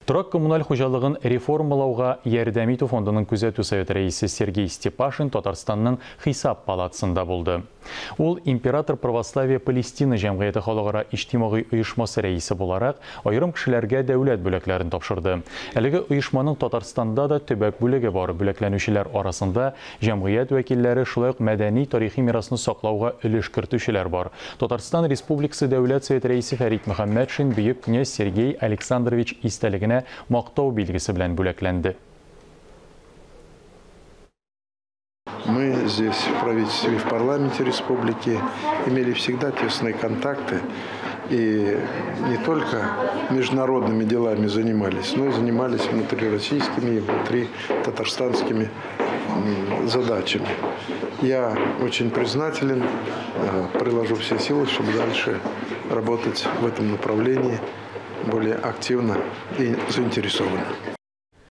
Торак-коммуналь хуҗалыгын реформалауга ярдәм итү фондының күзәтү советы рәисе Сергей Степашин Татарстанның Хисап палатасында булды. Ул Император православие Палестина җәмгыяте халыкара иҗтимагый оешмасы рәисе буларак, аерым кешеләргә дәүләт бүләкләрен тапшырды. Әлеге оешманың Татарстанда да төбәк бүлеге бар. Бүләкләнүчеләр арасында җәмгыять вәкилләре, шулай ук мәдәни тарихи мирасны саклауга өлеш кертүчеләр бар. Татарстан Республикасы Дәүләт Советы рәисе Фәрит Мөхәммәтшин бөек князь Сергей Александрович истәлегенә мактау билгесе белән бүләкләнде. Мы здесь, в правительстве и в парламенте республики, имели всегда тесные контакты. И не только международными делами занимались, но и занимались внутрироссийскими и внутри татарстанскими задачами. Я очень признателен, приложу все силы, чтобы дальше работать в этом направлении более активно и заинтересованно.